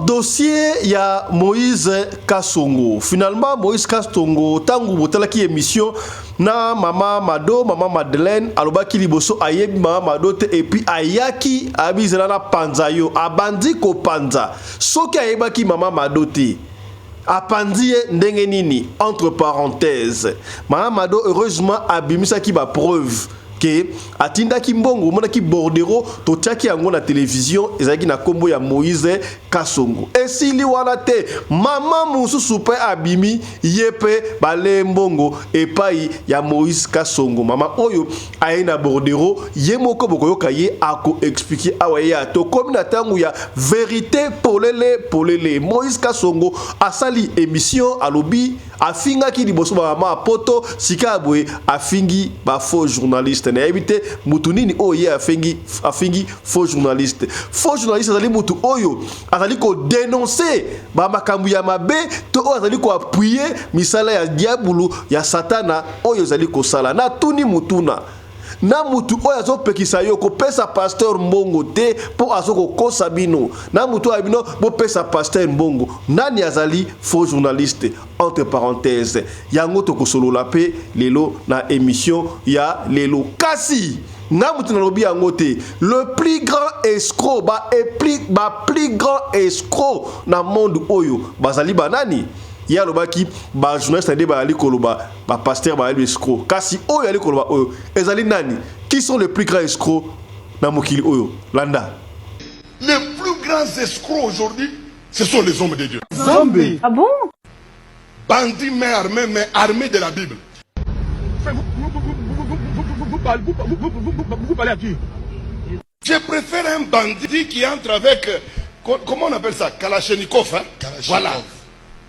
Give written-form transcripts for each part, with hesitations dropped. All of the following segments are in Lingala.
Dossier ya Moïse Kasongo. Finalement Moïse Kasongo tangu botalaki émission na mama Mado, mama Madeleine alobaki liboso ayebi mama Mado te et puis ayaki abizela na panza yo abandi kopanza. Soki ayebaki mama Mado te apanzi ye ndenge nini? Entre parenthèses, mama Mado heureusement abimisaki ba preuve ke atindaki mbongo, omonaki bordereau totiaki yango na television ezalaki na kombo ya Moïse Kasongo. Esili wana te, mama mosusu pe abimi ye pe bale mbongo epai ya Moïse Kasongo. Mama oyo aye na bordereau ye moko bokoyoka ye ako expliquer awa ye ya tokomi na tango ya verite polele polele. Moïse Kasongo asali émission alobi afingaki liboso ba mama ya poto, sika ya boye afingi ba faux journaliste. Nayebi te mutu nini oyo ye afingi, afingi faux journaliste. Faux journaliste azali mutu oyo azali ko dénoncer ba makambo ya mabe to oyo azali ko appuyer misala ya diabulu ya satana oyo ezali kosala. Natuni mutuna na mutu oyo azopekisa yo kopesa pasteur mbongo te mpo azokokosa bino, na mutu oyo bino bopesa pasteur mbongo, nani azali faux journaliste? Entre parenthèses, yango tokosolola pe lelo na émission ya lelo. Kasi nga mutu nalobi yango te, le plus grand escroc, ba, plus, ba plus grand escroc na monde oyo bazali banani? Ye alobaki ba journaliste nde bazali koloba ba pasteur bazali escroc, kasi oyo ali koloba oyo ezali nani? Qui sont les plus grands escrocs na mokili oyo? Landa. Les plus grands escrocs aujourd'hui, ce sont les hommes de Dieu. Nzambe. Ah bon? Bandits main armée, mais armés de la Bible. Vous parlez à qui? Je préfère un bandit qui entre avec, comment on appelle ça? Kalachnikov, hein? Kalachnikov. Voilà.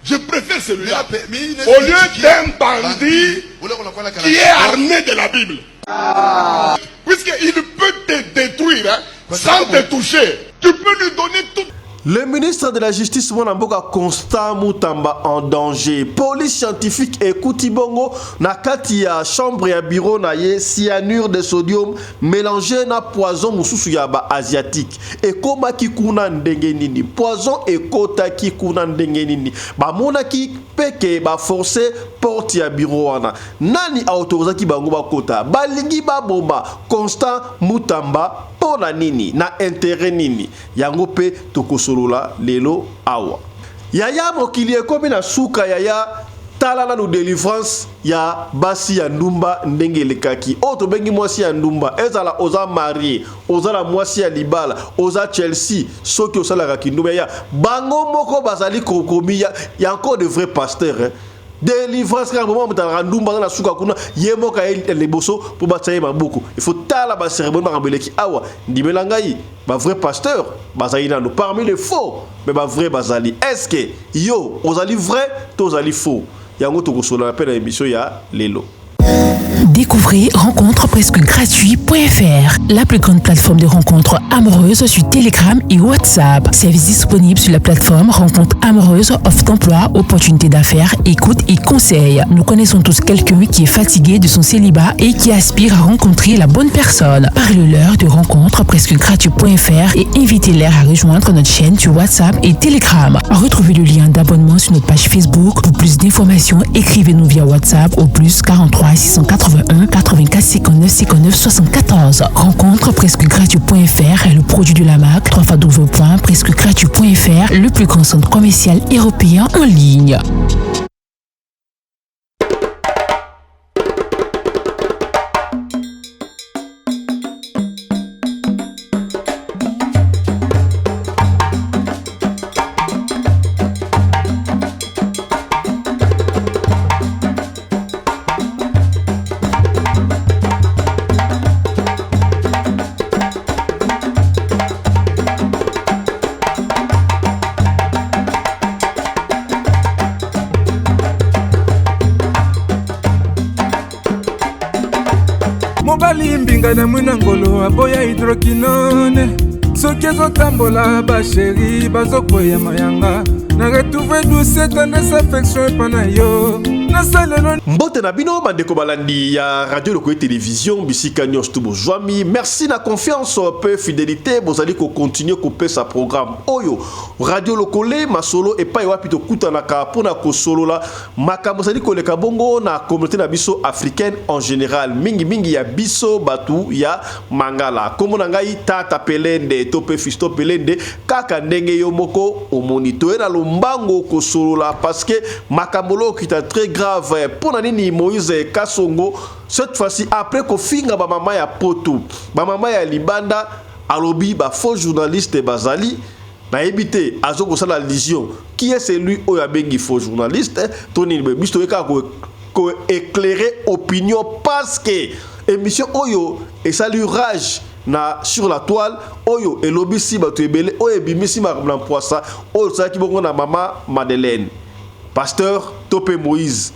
Je préfère celui-là. Mais, mais il est Au lieu qui d'un bandit Vous voulez qu'on appelle la qui est Kalachnikov? armé de la Bible. Puisqu'il peut te détruire, hein, sans te toucher. Tu peux lui donner tout. Le ministre de la Justice mwana mboka Constant Mutamba en danger. Police scientifique ekuti bongo na kati ya chambre ya bureau na ye cyanure de sodium mélangé na poison mosusu ya ba asiatique. Ekomaki kuna ndenge nini? Poison ekotaki kuna ndenge nini? Bamonaki peke ba forcer porte ya bureau wana. Nani autorisaki bango bakota? Balingi baboma Constant Mutamba mpo na nini? Na intérêt nini? Yango pe tokosolola lelo awa. Yaya mokili ekomi na suka yaya, tala nanu delivrance ya basi ya ndumba ndenge elekaki. Oyo tobengi mwasi ya ndumba, ezala oza marie, oza na mwasi ya libala, oza Chelsea, soki osalaka kindumba yaya, bango moko bazali kokomi ya, ya encore de vrai pasteur, hein. Delivrance kaka mama moto alaka ndumba aza na suka kuna ye moko aye liboso mpo batia ye maboko. Il faut tala ba cérémonie makambo eleki awa, ndimela ngai ba vrai pasteur bazali nano parmi les faux, mais ba vrai bazali. Est-ce que yo ozali vrai to ozali faux? Yango tokosolola mpe na émission ya lelo. Découvrez rencontrepresquegratuit.fr, la plus grande plateforme de rencontres amoureuses sur Telegram et WhatsApp. Service disponible sur la plateforme Rencontres amoureuses, offre d'emploi, opportunités d'affaires, écoute et conseils. Nous connaissons tous quelqu'un qui est fatigué de son célibat et qui aspire à rencontrer la bonne personne. Parle-leur de rencontrepresquegratuit.fr et invitez-les à rejoindre notre chaîne sur WhatsApp et Telegram. Retrouvez le lien d'abonnement sur notre page Facebook. Pour plus d'informations, écrivez-nous via WhatsApp au plus 43 681 84 59 59 74. Rencontre presque gratuit.fr est le produit de la marque trois fois w point presque gratuit point F R, le plus grand centre commercial européen en ligne. Mobali mbinga na mwina ngolo aboya hydroquinone, soki ezotambola ba chéri bazokweya mayanga na retrouve douce tendresse affection epa na yo. Nasalelo. Mbote na bino bandeko balandi ya Radio Lokoye Télévision bisika nyonso tu bozwami. Merci na confiance pe fidélité bozali kocontinue kopesa programme oyo Radio Lokole masolo epai wapi tokutanaka mpona kosolola makambo ezali koleka bongo na communauté na biso africaine en général, mingimingi ya biso bato ya Mangala. Kombo na ngai Tata Pelende to pe Fisto Pelende, kaka ndenge yo moko omoni. Toye na lombango kosolola parce que makambo lokita très grave. Mpo na nini Moïse Kasongo cette fois-ci, après kofinga bamama ya poto, bamama ya libanda, alobi bafaux journaliste bazali? Nayebi te, azo kosala allusion qui est celui oyo abengi faux journaliste to nini boye. Biso toye kaka koéclairer opinion parce que émission oyo esali rage na sur la toile, oyo elobisi bato ebele, oyo ebimisi makambo na mpwasa, oyo tosalaki bongo na mama Madeleine. Pasteur to mpe Moïse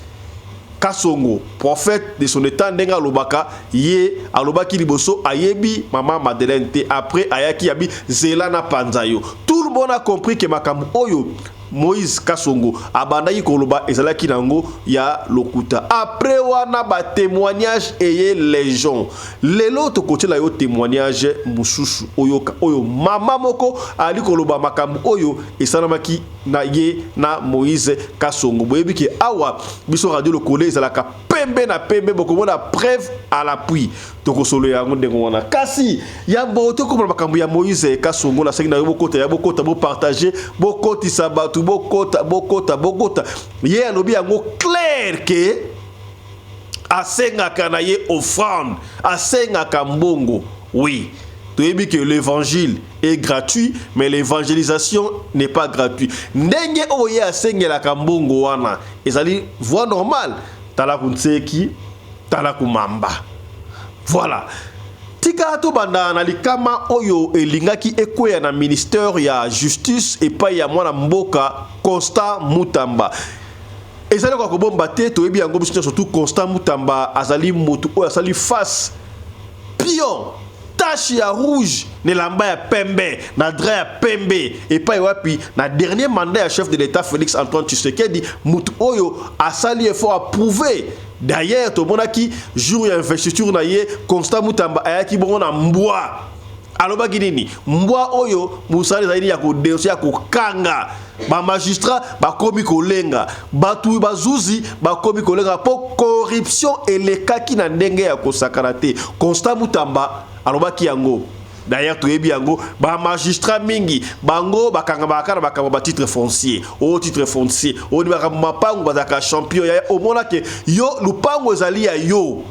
Kasongo, prophète de son état, ndenge alobaka, ye alobaki liboso ayebi mama Madeleine te. Après ayaki yabi zela na panza yo. Tout le monde a compris que makambo oyo Moïse Kasongo abandaki koloba ezalaki nango ya lokuta. Après wana batémoignage eye légion. Lelo tokotiela yo témoignage mosusu oyoka, oyo mama moko ali koloba makambo oyo esalamaki na ye na Moïse Kasongo. Boyebi ke awa biso Radio Lokole ezalaka pembe na pembe, bokomona preuve à l'appui. Tokosolo yango ndenge wana. Kasi yambo tokomona makambo ya Moïse Kasongo, nasengi na yo bokota ya bokota, bopartage, bokotisa bato, bokota, bokota, bokota. Ye alobi yango clair ke asengaka na ye offrande, asengaka mbongo. Oui, toyebi que l'évangile est gratuit, mais l'évangélisation n'est pas gratuit. Ndenge oyo ye asengelaka mbongo wana ezali voie normale. Tala kunseki, tala kumamba. Voilà, tika tobanda na likama oyo elingaki ekweya na ministère ya Justice epai ya mwana mboka Constant Mutamba. Ezali kaka kobomba te, toyebi yango biso nyonso tu. Constant Mutamba azali motu oyo asali face pion, tache ya rouge na elamba ya pembe, na drap ya pembe, epai wapi na dernier mandat ya chef de l'État Félix Antoine Tshisekedi, motu oyo asali effort approuvé. D'ailleurs tomonaki jour ya investiture na ye, Constant Mutamba ayaki bongo na mbwa. Alobaki nini? Mbwa oyo mosala ezali ya kodénoncer, ya kokanga bamagistrat. Bakomi kolenga bato, bazuzi bakomi kolenga mpo corruption elekaki na ndenge ya kosakana te. Constant Mutamba alobaki yango. D'ailleurs toyebi yango, bamagistrat mingi bango bakangamaka kaka na makambo batitre foncier, oyo titre foncier oyo ni makambo mapango, bazalaka champion. Ya omonake yo lupango ezali ya yo,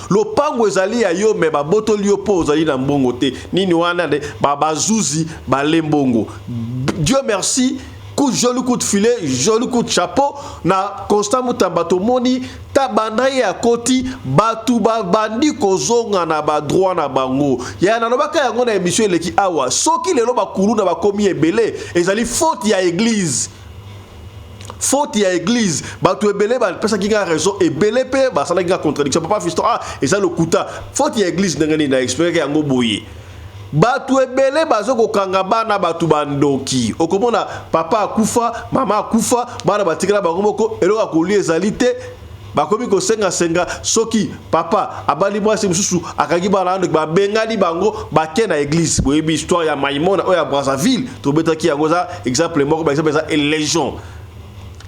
lopango ezali ya yo, me babotoli yo mpo ozali na mbongo te. Nini wana nde bazuzi bale mbongo. Dieu merci, coup, joli coup de filet, joli coup de chapeau na Constant Mutamba. Tomoni ta banda ye akoti, bato babandi kozonga na badroit na bango. Ya nalobaka yango na émission eleki awa, soki lelo bakuluna bakomi ebele, ezali faute ya église, faute ya église. Bato ebele bapesaki nga raison, ebele mpe basalaki nga contradiction: "Papa Fiston, ah, eza lokuta, faute ya église ndenge nini?" Na expliquaki yango boye: bato ebele baza kokanga bana bato bandoki. Okomona papa akufa, mama akufa, bana batikala bango moko, eloko ya kolia ezali te, bakomi kosengasenga. Soki papa abali mwasi mosusu, akangi bana wana, babengani bango, bake na église. Boyebi histoire ya Maimona oyo ya Brazzaville, tobetaki yango, eza exemple moko. Baexemple eza légion.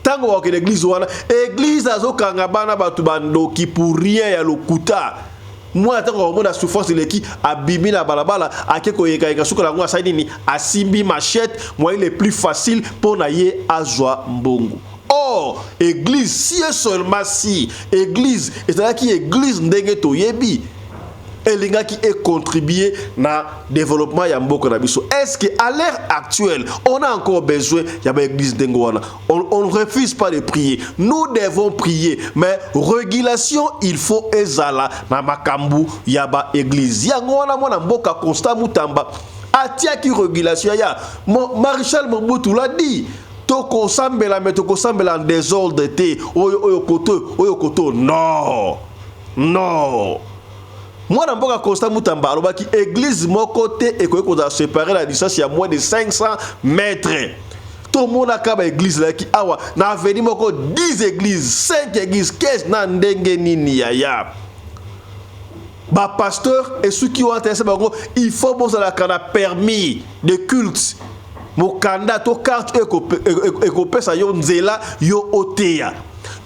Ntango bakokende église wana, église azokanga bana bato bandoki pour rien, ya lokuta. Mwana ntango akomona souffrance eleki, abimi na balabala, ake koyekayeka. Suka yango asali nini? Asimbi machette, moyen le plus facile mpo na ye azwa mbongo. Or église, si et seulement si église ezalaki église ndenge toyebi, elingaki econtribuer na développement ya mboka na biso. Est ce que à l'heure actuelle on a encore besoin ya baéglise ndenge wana? On ne refuse pas de prier, nous devons prier, mais régulation il faut ezala na makambo ya baéglise. Yango wana mwana mboka Constant Mutamba atiaki régulation. Ya Maréchal Mobutu l'a dit: tokosambela, me tokosambela en désordre te, oyo oyo koto, oyo koto, non, non. Mwana mboka Constant Mutamba alobaki église moko te ekoki kozala séparé na distance ya moins de 500 mètres. Tomonaka baéglise ezalaki awa na avenue moko, 10 église, 5 église, 15. Na ndenge nini, yaya? Bapasteur esuki wana tayesa bango, il faut bozalaka na permis de culte, mokanda to carte oyo ekopesa yo nzela yo oteya.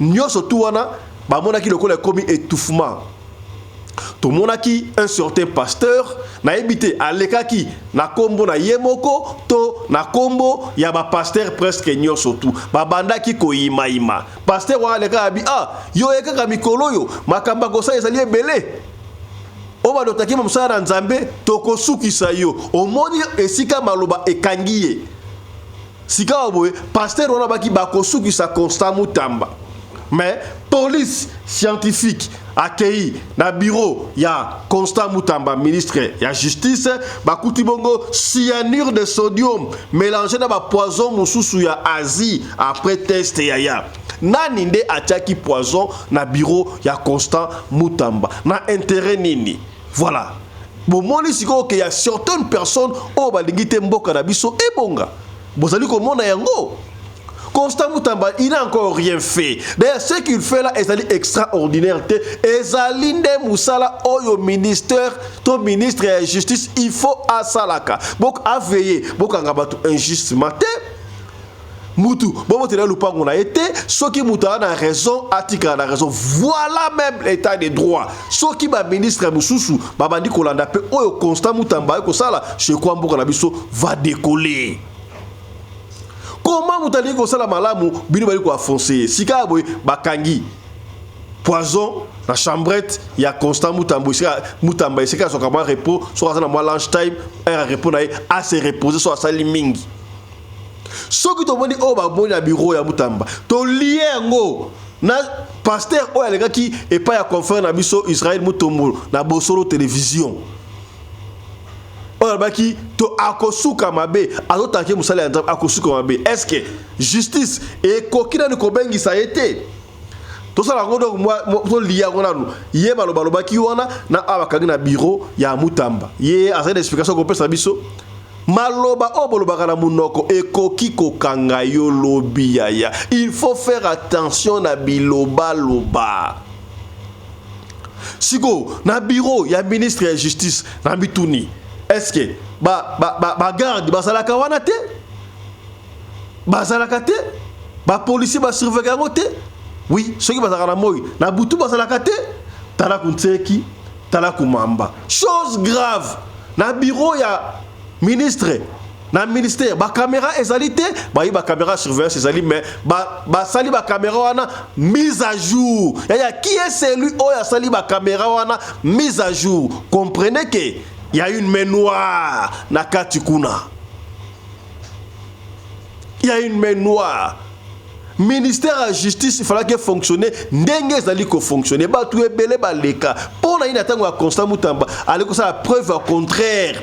Nyonso tu wana bamonaki lokola ekomi étouffement. Tomonaki un certain pasteur, nayebi te alekaki na nkombo na ye moko to na nkombo ya bapasteur presque nyonso tu, babandaki koyimayima. Pasteur wana alekaka abi: "Ah, yo ye kaka mikolo oyo makambo akosala ezali ebele oyo balotaki mosala na Nzambe, tokosukisa yo." Omoni esika maloba ekangi ye sika boye. Pasteur wana baki bakosukisa Constant Mutamba, mais police scientifique akei na bureau ya Constant Mutamba, ministre ya Justice, bakuti bongo cyanure de sodium mélangé na bapoison mosusu ya Asie. Après test, yaya, nani nde atiaki poison na bureau ya Constant Mutamba? Na intérêt nini? Voilà, bomoni sikoyo ke ya certaines personnes oyo balingi te mboka na biso ebonga. Bozali komona yango. Constant Mutamba, il n'a encore rien fait. D'ailleurs, ce qu'il fait là, ezali extraordinaire te. Ezali nde musala oyo ministère to ministre ya Justice, il faut asalaka. Bok aveiller, bokanga bato injustement te. Mutu bobotela lupango na ye te. Soki mutu aza na raison, atikala na raison. Voilà même l'état de droit. Soki baministre mosusu babandi kolanda mpe oyo Constant Mutamba aye kosala, je crois mboka na biso va décoller. Comment moto alingi kosala malamu, bino bali koenfoncer ye? Sika ya boye, bakangi poison na chambrette ya Constant Mutamba, esika Mutamba esika azwaka mwa repos soki aza na mwa lunch time, heure ya repos na ye, ase reposer so asali mingi. Soki tomoni oyo bamoni na bureau ya Mutamba, tolie yango na pasteur oyo alekaki epai ya confrère na biso Israel Mutombo na Bosolo Télévision, oyo alobaki to akosuka mabe, azotake mosala ya Nzambe, akosuka mabe. Est ce que justice ekoki nani kobengisa ye te? Tosala yango donc, tolia yango nanu. Ye maloba alobaki wana na awa bakangi na bureau ya Mutamba, ye azali na explication kopesa biso. Maloba oyo bolobaka na monoko ekoki kokanga yo lobi, yaya. Il faut faire attention na bilobaloba. Sikoyo na bureau ya ministre ya Justice, na mituni, est ce que bagarde bazalaka wana te? Bazalaka te? Bapolisier basurveillaka yango te? Oui, soki bazalaka na moi, na butu bazalaka te? Tala kunseki, tala kumamba. Chose grave, na bureau ya ministre, na ministère, bacaméra ezali te. Bayi bacaméra surveillance ezali, mais basali bacaméra wana mise à jour. Yaya, qui est celui oyo asali bacaméra wana mise à jour? Comprenez que y a une main noire na kati kuna, il y a une main noire. Ministère ya Justice ifalaki fonctionner ndenge ezali kofonctionner. Bato ebele baleka mpo na ye na ntango ya Constant Mutamba, ali kosala preuve ya contraire,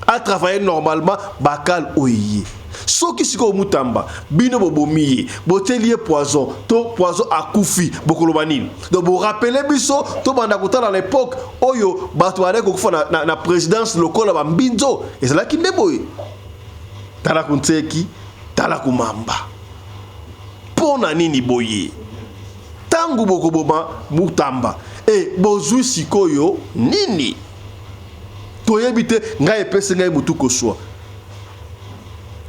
atravailler normalement. Bakale oyo ye, soki sikoyo Mutamba bino bobomi ye, botieli ye poison to poison, akufi, bokoloba nini? Donc borappeler biso, tobanda kotala na époque oyo bato bandaki kokufa na présidence lokola bambinzo. Ezalaki nde boye. Tala kunseki, tala kumamba. Mpo na nini boye? Ntango bokoboma Mutamba e, bozwi sikoyo nini? Toyebi te. Ngai epesi ngai mutu koswa.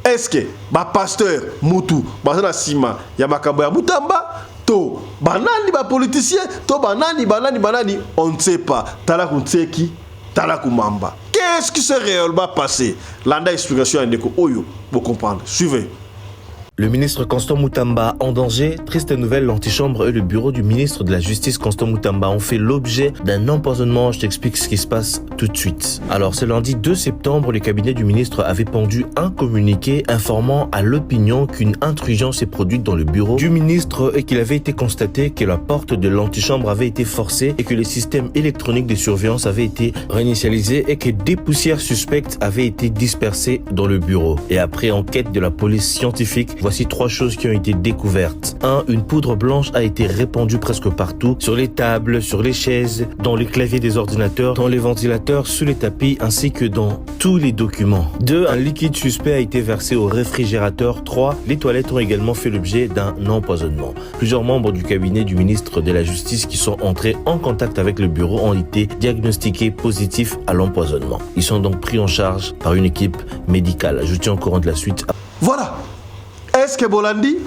Est ce que bapasteur mutu baza na nsima ya makambo ya Mutamba, to banani, bapoliticien, to banani, banani, banani? On ne sait pas. Tala kunseki, tala kumamba. Qu'est-ce qui s'est réellement passé? Landa explication ya ndeko oyo, bocomprendre. Suivez. Le ministre Constant Mutamba en danger. Triste nouvelle, l'antichambre et le bureau du ministre de la Justice Constant Mutamba ont fait l'objet d'un empoisonnement. Je t'explique ce qui se passe tout de suite. Alors, ce lundi 2 septembre, le cabinet du ministre avait pondu un communiqué informant à l'opinion qu'une intrusion s'est produite dans le bureau du ministre et qu'il avait été constaté que la porte de l'antichambre avait été forcée et que les systèmes électroniques de surveillance avaient été réinitialisés et que des poussières suspectes avaient été dispersées dans le bureau. Et après enquête de la police scientifique, Voici trois choses qui ont été découvertes. 1. Une poudre blanche a été répandue presque partout, sur les tables, sur les chaises, dans les claviers des ordinateurs, dans les ventilateurs, sous les tapis, ainsi que dans tous les documents. 2. Un liquide suspect a été versé au réfrigérateur. 3. Les toilettes ont également fait l'objet d'un empoisonnement. Plusieurs membres du cabinet du ministre de la Justice qui sont entrés en contact avec le bureau ont été diagnostiqués positifs à l'empoisonnement. Ils sont donc pris en charge par une équipe médicale. Je tiens au courant de la suite. Voilà. Est-ce que Bolandi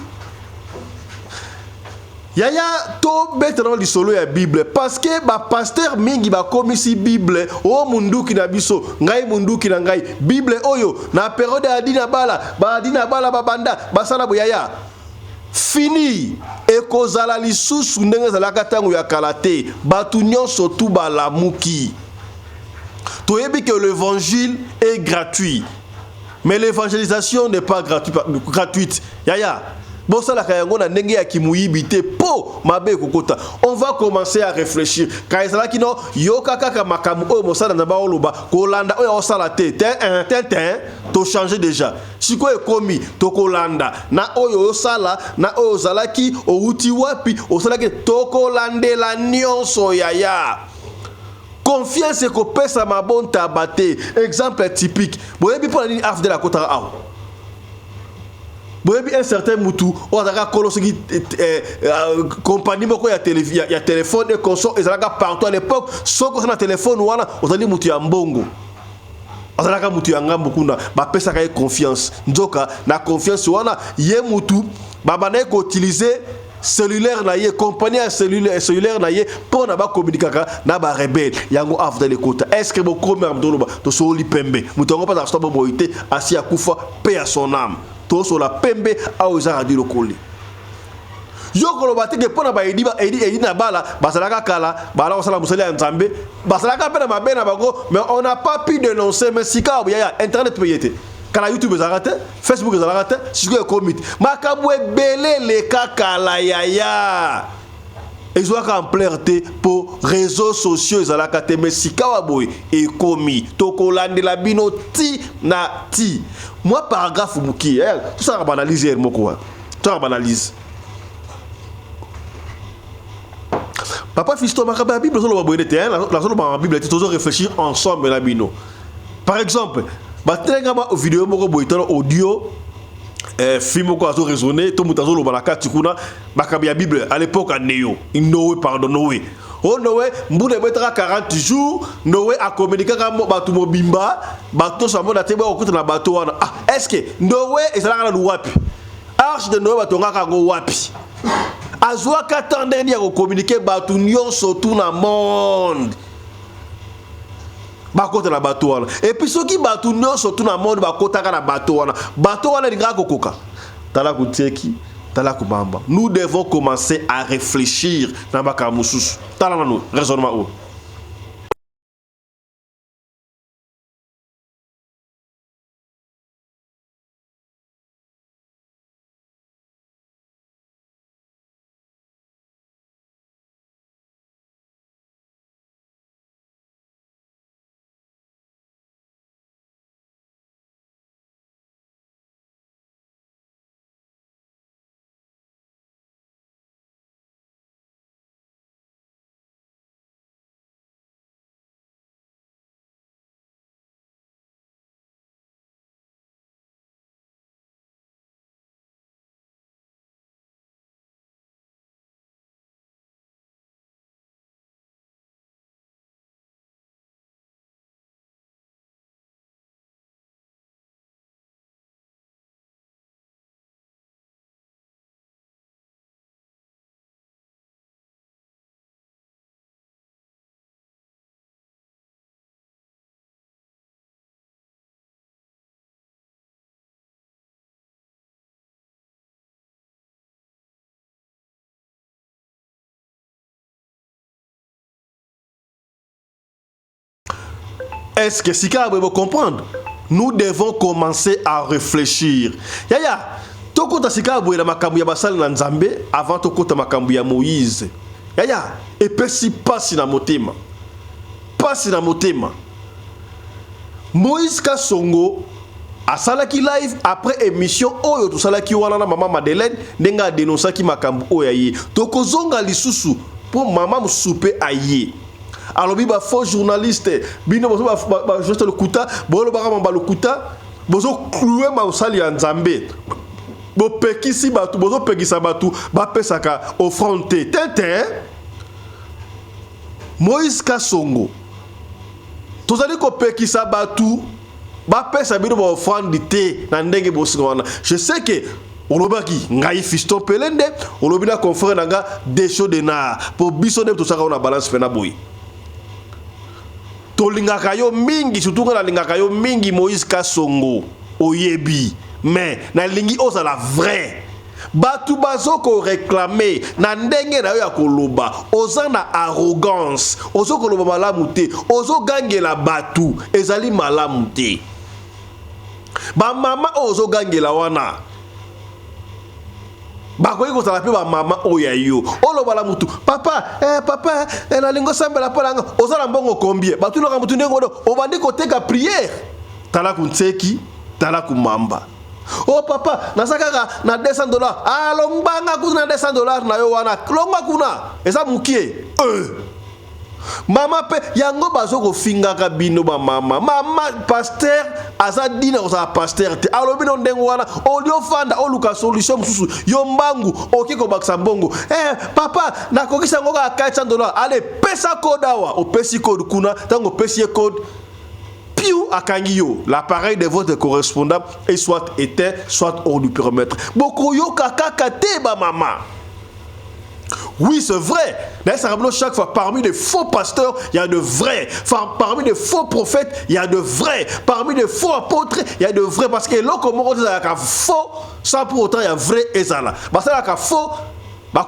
Yaya tobetana lisolo ya Bible parce que ba pasteur mingi bakomisi Bible o munduki na biso ngai munduki na ngai Bible oyo na periode ya Adina Bala ba Adina Bala babanda basala boyaya fini ekozala lisusu ndenge ezalaka ntango ya kala te bato nyonso tu balamuki toyebi que l'évangile est gratuit mais l'évangélisation n'est pas gratuite yaya bosalaka yango na ndenge ya kimuyibi te po mabe ekokota. On va commencer à réfléchir ka ezalaki no yoka kaka makambo oyo mosala na baoloba kolanda oyo osala te te te te to changer déjà sikoyo ekomi tokolanda na oyo osala na oyo ozalaki owuti wapi osalaki tokolandela nyonso yaya. Confiance ekopesama bontaba te. Exemple typique, boyebi mpo na nini AFDL akotaka awa? Boyebi un certain mutu oyo azalaka kolo soki compagnie moko ya, tele, ya, ya telefone et consort ezalaka partout à l'époque. Soki oza na telefone wana ozali mutu ya mbongo, azalaka mutu ya ngambo kuna, bapesaka ye confiance. Nzoka na confiance wana ye mutu babandaki koutiliser cellulaire na ye, compagnie ya cellulaire na ye mpo na bakomunikaka na barebele yango. AFDL ekota. Est ce que bokomi ya moto oloba tosoli pembe moto yango mpe azalaka bomoi te, asi akufa mpe ya son âme. Tosola pembe awa eza radio lokoli yo koloba te ke mpo na baedi edi na bala bazalaka kala bala kosala mosali ya Nzambe, bazalaka mpe na mabe na bango, mais on n'a pas pu dénoncer. Mais sika yaya internet mpe ye te, kala YouTube ezalaka te, Facebook ezalaka te, sikoyo ekomi te. Makambo ebele eleka kala yaya ezwaka ampleur te mpo réseaux sociaux ezalaka te, mais sikawa boye ekomi tokolandela bino ti na ti. Mwa paragraphe mokie, tosalaka baanalyse here moko wana, tosalaka baanalyse. Papa Fiston, makambo ya Bible ozoloba boye te, nazoloba na Bible te, tozo réfléchir ensemble na bino. Par exemple, batelenga ba video moko boye, tala audio, film moko azo raisonner to moto azoloba na kati kuna makambo ya Bible à l'époque ya neo Noé, pardon, Noé. O Noé, mbula ebetaka 40 jours, Noé akomunikaka bato mobimba, bato nyonso bamona te bakokuta na bato wana. Ah, est ce que Noé ezalaka nanu wapi? Arche de Noé batongaka yango wapi? Azwaka temps ndenge nini ya kokommunike bato nyonso tu na monde bakota na bato wana? Et puis soki bato nyonso tu na monde bakotaka na bato wana, bato wana elingaka kokoka tala kutieki tala kubamba. Nous devons commencer à réfléchir na makambo mosusu. Tala nanu raisonnement oyo. Est-ce que si vous comprendre? Nous devons commencer à réfléchir. Yaya, tokota sika boye na makambo ya basali na Nzambe avant tokota makambo ya Moïse. Yaya, epesi pasi na motema. Pasi na motema. Moïse Kasongo Asalaki live après émission oyo tosalaki wana na mama Madeleine, ndenge adénonçaki makambo oyo aye. Tokozonga lisusu mpo mama mosusu mpe aye, alobi bafaux journaliste, bino bozo bajournaliste lokuta, bolobaka mamba lokuta, bozoclouer mosali ya Nzambe, bopekisi bato, bozopekisa bato bapesaka offrande te. Tete Moïse Kasongo, tozali kopekisa bato bapesa bino baoffrande te na ndenge bosinga wana. Je sais que olobaki ngai Fiston Pelende, olobi na confrère na nga Desho Denar, mpo biso nde tosalaka yo na balance mpe na boye. Tolingaka yo mingi, surtout nga nalingaka yo mingi, Moïse Kasongo, oyebi. Mais nalingi ozala vrai. Bato bazokoréclamer na ndenge na yo ya koloba, oza na arrogance, ozokoloba malamu te, ozogangela bato, ezali malamu te. Bamama oyo ozogangela wana bakoki kozala mpe bamama oyo ya yo. Oloba na mutu: "Papa, papa, nalingi osambela mpo nanga." Oza na mbongo combien? Batunaka mutu ndenge wana, obandi koteka prière. Tala kuntseki, tala kumamba. "O oh, papa, naza kaka na 200 $." Alongbanga kuna na 200 $ na yo wana, longwa kuna, eza mokie. Mama mpe yango bazokofingaka bino bamama. Mama pasteur aza dina kozala pasteur te. Alobi no ndenge wana, oli ofanda, oluka solution mosusu. Yo mbangu okoki kobakisa mbongo: "Papa, nakokisa yango kaka 400 $." Ale, pesa code awa. Opesi code kuna. Ntango opesi ye code, piu, akangi yo. L'appareil de votre correspondant est soit éteint, soit hors du périmètre. Bokoyoka kaka te, bamama. Oui, c'est vrai. D'ailleurs, ça rappelle chaque fois, parmi les faux pasteurs, il y a de vrais. Parmi les faux prophètes, il y a de vrais. Parmi les faux apôtres, il y a de vrais. Parce que l'autre, comment on dit, faux, sans pour autant, il y a vrai et ça là. Parce que faux, bah,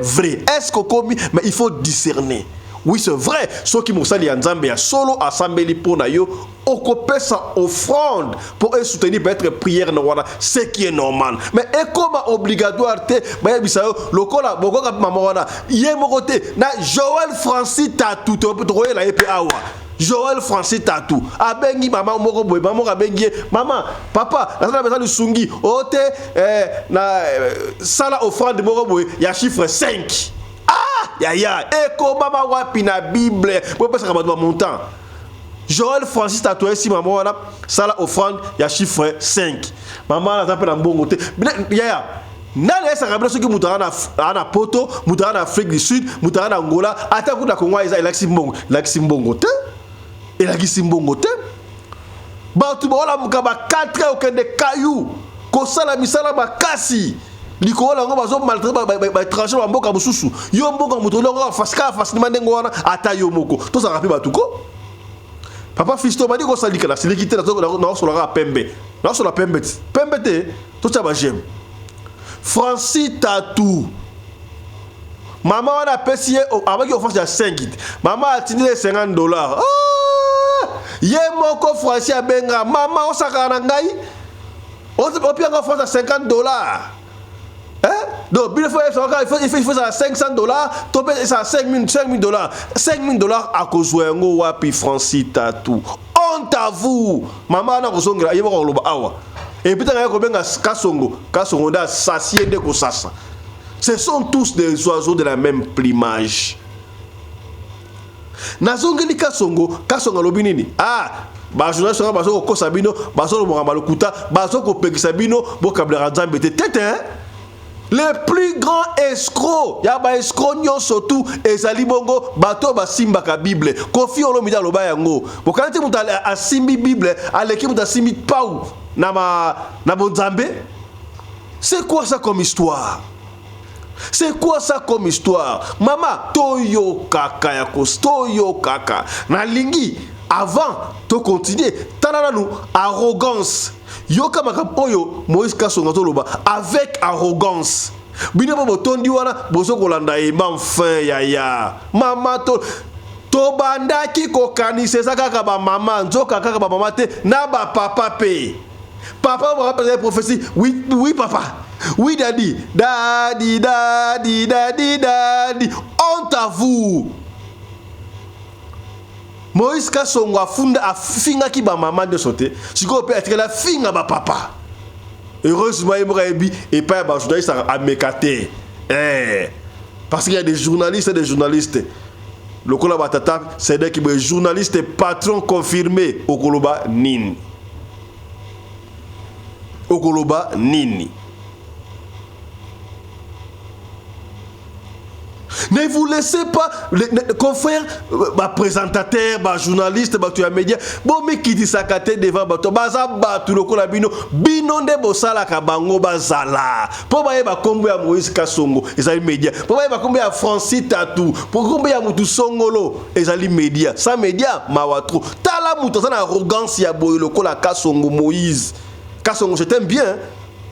vrai. Est-ce qu'on commis? Mais il faut discerner. Oui, c'est vrai. Soki mosali ya Nzambe ya solo asambeli mpo na yo, okopesa offrande pour soutenir peut-être prière na wana, ce qui est normal. Mais ekoma obligatoire te. Bayebisa yo lokola bokoka mama wana ye moko te na Joel Francis Tatu, tokoyela ye mpe awa. Joel Francis Tatu abengi mama moko boye, mama moko abengi ye: "Mama, papa, nasala pesa lisungi o te, na sala offrande moko boye ya chiffre 5." Ah yaya, ekomama wapi na Bible bopesaka bato bamontant? Joel Francis Tatu ayesi mama wana: "Sala offrande ya chiffre 5." Mama wana aza mpe na mbongo te. Yaya, nani ayesaka bino soki moto aza na Poto, moto aza na Afrique du Sud, moto aza na Angola, ata kuna Kongo? Eza elakisi mbongo? Elakisi mbongo te, elakisi mbongo te. Bato baolamuka ba 4 heures, okende kayu kosala misala makasi likolo yango, bazomaltraiter baétranger bamboka mosusu. Yo mboka moto olongo kaka facilement ndenge wana. Ata yo moko, tozalaka mpe bato ko. Papa Fisto, bandi kosalika, nasiliki te, naosolaka pembe, naosola pembe te, pembe te. Totya baj'aime. Francis Tatu, mama wana apesi ye, abaki offrande ya 5, mama atindi ye 50 $. Ah! Ye moko Francis abenga mama: "Osakaka na ngai, opianga offrande ya 50 $, hein? Donc bino faut il faut ça 500 $, to mpe eza 5000, 5000 $, 5000 $." Akozwa yango wapi? Francis Tatu, honte à vous. Mama wana kozongela ye moko koloba awa. Et puis ntango ye kobenga Kasongo, Kasongo nde asasi ye nde kosasa. Ce sont tous des oiseaux de la même plumage. Nazongeli Kasongo. Kasongo alobi nini? Ah, bajournaliste wana bazokokosa bino, bazolobaka balokuta, bazokopekisa bino bokablaka Nzambe te. Tete, le plus grand escroc ya baescroc nyonso tu ezali bongo bato oyo basimbaka Bible. Kofi Olomide aloba yango. Bokani te, moto asimbi Bible aleki moto asimbi pau na bonzambe. C'est quoi ça comme histoire? C'est quoi ça comme histoire? Mama, toyokaka ya kos, toyokaka. Nalingi avant tocontinue, tala nanu arrogance. Yoka makambo oyo Moïse Kasonga toloba avec arrogance. Bino mpo botondi wana, bozokolanda yeba. Enfin yaya, mama, to tobandaki kokanisa eza kaka bamama, nzoka kaka bamama te, na bapapa mpe. Papa bakapesa prophétie: "Oui, oui papa, oui daddy, daddy, daddy, daddy, daddy." Honte à vous. Moïse Kasongo afunda afingaki ba mama nyonso te, sikoyo mpe atikali afinga ba papa. Heureusement ye moko ayebi epai ya ba journaliste ameka te. Eh, parce qu'il y a des journalistes et des journalistes lokola ba tata Cedric boye journaliste patron confirmé okoloba nini? Okoloba nini? Ne vous laissez pas, les, les, confrères, ba présentateur, ba journaliste, bato ya média, bomikitisaka te devant bato, baza bato lokola bino, bino nde bosalaka bango bazala. Po bayeba kombo ya Moïse Kasongo, ezali média. Po bayeba kombo ya Francis Tatu, po kombo ya mutu songolo, ezali média. Sans média, mawa trop. Tala mutu aza na arrogance ya boye lokola Kasongo Moïse. Kasongo, je t'aime bien.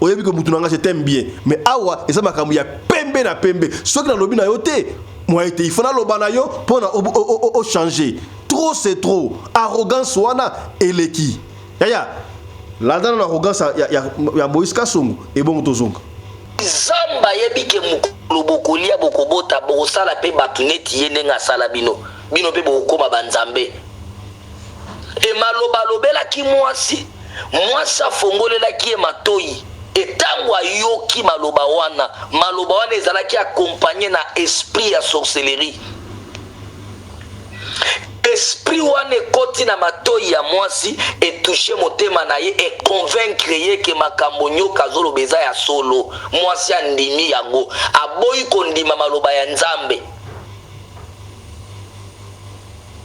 Oyebi ko mutu na nga je t'aime bien. Mais awa eza makambo ya pembe na pembe. Soki nalobi na yo te, moi te, il faut naloba na yo mpo na o changer. Trop c'est trop. Arrogance wana eleki. Yaya, landa na arrogance ya, ya, ya Moïse Kasongo ebongo tozonga. Nzambe ayebi ke mokolo bokolia bokobota bokosala mpe bato neti ye ndenge asala bino, bino mpe bokokoma banzambe. E maloba alobelaki mwasi, mwasi afongolelaki ye matoyi. E tango ayoki maloba wana, maloba wana ezalaki accompagne na esprit ya sorcellerie. Esprit wana ekoti na matoyi ya mwasi, etouche motema na ye, econvaincre ye ke makambo nyoka azoloba eza ya solo. Mwasi andimi yango, aboyi kondima maloba ya Nzambe.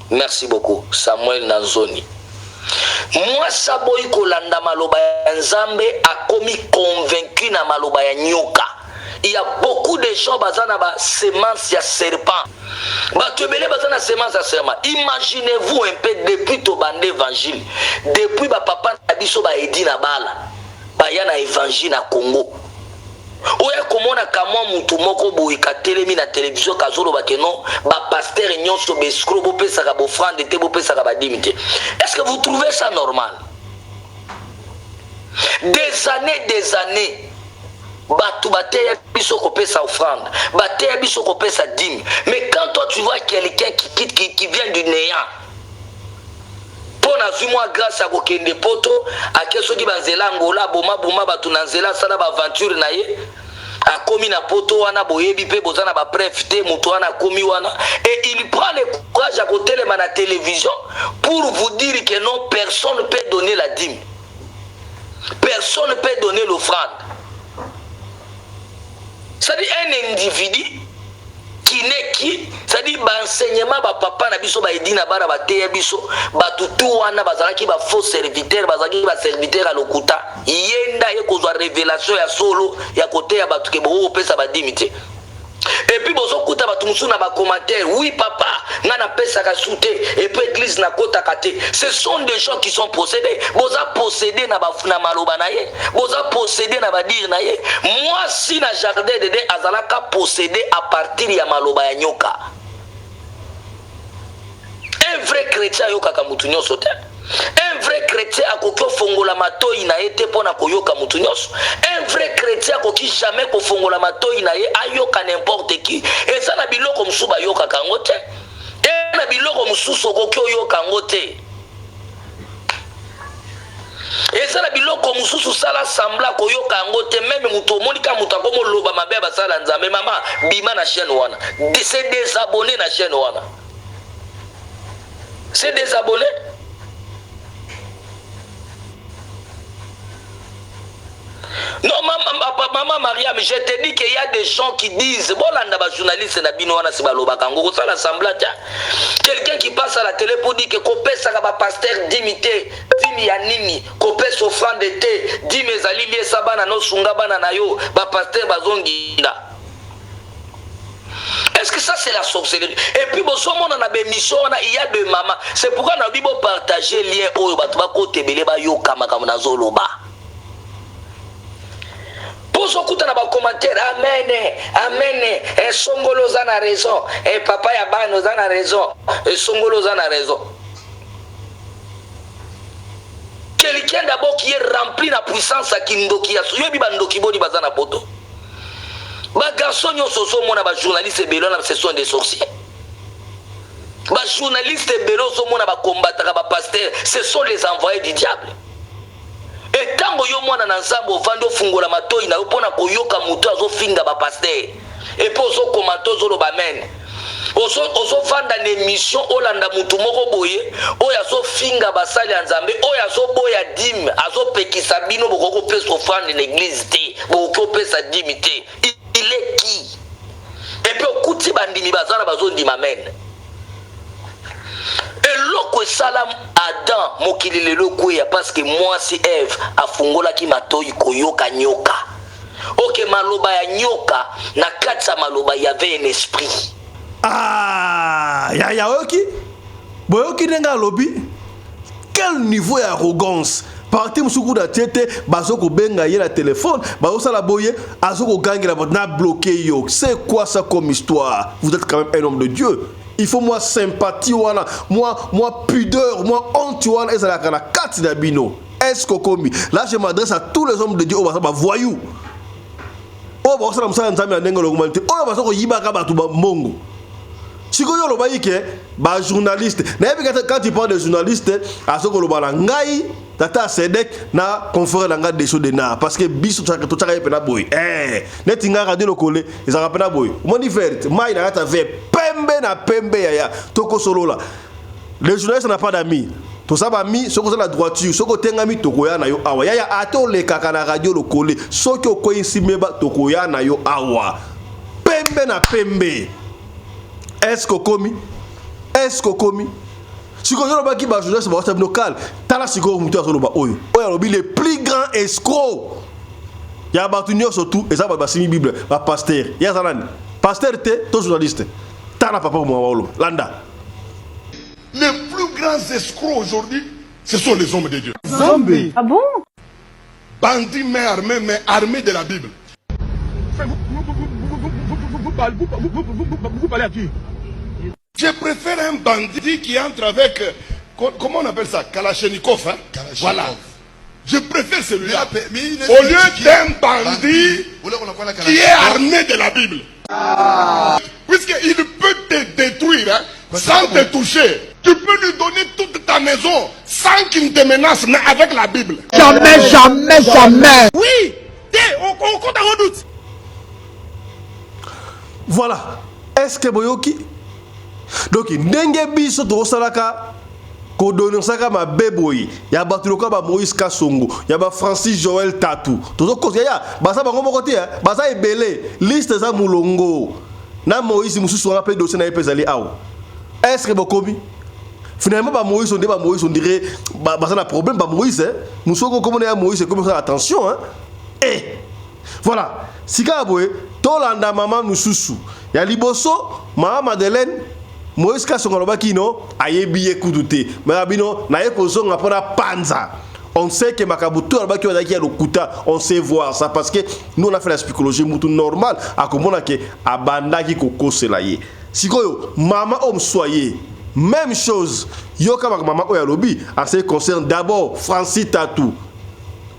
Merci beaucoup Samuel na nzoni. Mwasi aboyi kolanda maloba ya Nzambe akomi convaincu na maloba ya nyoka. Il y a beaucoup de gens baza na ba semence ya serpent. Bato ebele baza na semence ya serpent. Imaginez-vous un peu depuis tobanda évangile, depuis ba papa na biso ba edi na bala, baya na évangile na Congo. Oya komona kamwa mutu moko boye katelemi na television kazoloba ke non ba pasteur nyonso ba escroc bopesaka bofrande te bopesaka ba dime te. Est-ce que vous trouvez ça normal? Des années des années bato bateya biso kopesa offrande, bateya biso kopesa dime, mais quand toi tu vois quelqu'un qui quitte qui, qui vient du néant mpo nazwi mwa grâce ya kokende poto, ake soki banzela Angola, aboma boma bato na nzela, asala baaventure na ye, akomi na poto wana, boyebi mpe boza na bapreuve te, moto wana akomi wana et il prend le courage ya kotelema na télévision pour vous dire que non, personne peut donner la dîme, personne peut donner l'offrande. C'est-à-dire un individu qui n'est qui, c'est-à-dire ba enseignement ba papa na biso ba edi na bana bateya biso bato tu wana bazalaki ba faux serviteur, bazalaki ba serviteur ya lokuta. Ye nde aye kozwa révélation ya solo ya koteya bato ke bokoki kopesa badimi te. Et puis bozokuta bato mosusu na bacommentaire, oui papa, nga napesaka su te, et puis église nakotaka te. Ce sont des gens qui sont possédés. Boza possédé na, ba, na maloba na ye, boza possédé na badire na ye. Mwasi na jardin d'Eden azalaka possédé à partir ya maloba ya nyoka. Un vrai chrétien ayokaka mutu nyonso te. Un vrai chrétien akoki kofongola matoi na ye te mpo na koyoka mutu nyonso. Un vrai chrétien akoki jamais kofongola matoi na ye ayoka n'importe qui. Eza na biloko mosusu bayokaka yango te. Eza na biloko mosusu okoki oyoka yango te. Eza na biloko mosusu sala semblant koyoka yango te. Meme moto omoni ka moto akomoloba mabe ya basala Nzambe, mama bima na chaîne wana, se désabonner na chaîne wana, se désabonner. Non, maman, maman Mariam, je te dis qu'il y a des gens qui disent, bolanda ba journaliste na bino wana si balobaka yango, kosala semblant te. Quelqu'un qui passe à la télé pour dire que kopesaka ba pasteur dimi te, dimi ya nini, kopesa offrande te, dimi ezali liesa bana no sunga bana na yo, ba pasteur bazonginda. Est-ce que ça c'est la sorcellerie? Et puis bosomona na bémission wana il y a deux mamans. C'est pourquoi na bibo partager lien oyo bato bakotebele bayoka makambo nazoloba. Pozokuta na bacommentaire amen amen, esongolo oza na raison, e papa ya bana oza na raison, esongolo oza na raison. Quelqu'un d'abord qui est rempli na puissance ya kindoki ya yoyebi bandoki boni baza na poto. Ba garçon nyonso ozomona ba journaliste ebele wana, ce sont des sorciers. Ba Bajournaliste ebele ozomona bakombataka bapasteur, ce sont les envoyés du diable. Etango yo mwana na Nzambe ovandi, ofungola matoi na yo mpo na koyoka moto azofinga bapasteur, et puis ozokomanta, ozoloba amen, ozovanda na émission, olanda motu moko boye oyo azofinga basali ya Nzambe, oyo azoboya dîme, azopekisa bino bokoki kopesa offrande na église te, bokoki kopesa dîme te. Il est qui? Et puis okuti bandimi baza na bazondima amen. Eloko esala Adam, mokili lelo ekweya parce que mwasi Eve afungolaki matoi koyoka nyoka. Oke maloba ya nyoka, na kati ya maloba y avait un esprit. Ah, yaya, oyoki, boyoki ndenge alobi. Quel niveau ya arrogance! Parti mosusu kuna tie te, bazo kobenga ye na telefone, bazosala boye, azo kogangela bato na bloqué yo. C'est quoi ça comme histoire? Vous êtes quand même un homme de Dieu, il faut mwa sympathie wana, mwa pudeur, mwa honte wana ezalaka na kati na bino. Est ce kokomi là? Je m'adresse à tous les hommes de Dieu oyo baza bavoyou, oyo bakosala mosala ya Nzambe na ndenge olongomani te, oyo baza koyibaka bato bambongo. Sikoyo olobaki ke bajournaliste, nayebi quand tu parles de journaliste, azo koloba na ngai tata Sedek na confrère na ngai Deso Denar, parce que biso totiaka ye mpena boye. Neti ngai, radio Lokole ezalaka mpena boye. Omoni verte mai na kati ya vert, pembe na pembe. Yaya, tokosolola. Le journaliste n'a pas d'amis, toza bami. Soki oza na droiture, soki otengami, tokoya na yo awa. Yaya, ata olekaka na radio Lokole, soki okweyisi meba, tokoya na yo awa pembe na pembe. Est ce que okomi? Est ce que okomi? Sikoyo olobaki bajournaliste baosa bino kale. Tala sikoyo motu azoloba oyo, oyo alobi le plus grand escroc ya bato nyonso tu eza bato basimi Bible, bapasteur. Ye aza nani? Pasteur te to journaliste? Tala papa mwa oloba, landa. Les plus grands escrocs aujourd'hui, ce sont les hommes de Dieu. Zombie. Ah bon? Bandits main armée, mais armés de la Bible. Vous parlez à qui? Je préfère un bandit qui entre avec, comment on appelle ça? Kalachnikov, hein? Kalachnikov. Voilà. Je préfère celui-là. Mais il est Au lieu d'un bandit Vous voulez qu'on appelle la qui est armé de la Bible. Puisqu'il peut te détruire, hein, sans te toucher. Tu peux lui donner toute ta maison sans qu'il ne te menace, mais avec la Bible. Jamais, jamais, jamais. Oui. On compte à redoute. Voilà. Est ce que boyoki? Donc ndenge biso tokosalaka kodénonçaka mabe boye ya bato lokola ba Moïse Kasongo, ya ba Francis Joel Tatu, tozokosa. Yaya, baza bango moko te, baza ebele, liste eza molongo. Na Moïse mosusu wana mpe, dossier na ye mpe ezali awa. Est ce que bokomi? Finalement bamoïse, onde bamoïse, on dirait baza na problème. Bamoïse mosusu okomona ya Moïse ekomi osala attention, hein? Eh, voilà. Sika boye, tolanda mama mosusu ya liboso, mama Madeleine. Moïse Kasongo alobaki no ayebi ye kutu te, me abino naye kozonga mpona panza. On sait que makambo to alobaki oyo azalaki ya lokuta. On sait voir ça parce que nous, on a fait la psychologie. Mutu normal akomona ke abandaki kokosela ye. Sikoyo mama oyo mosusu aye, même chose. Yoka mama oyo alobi en ce qui concerne d'abord Francis Tatou,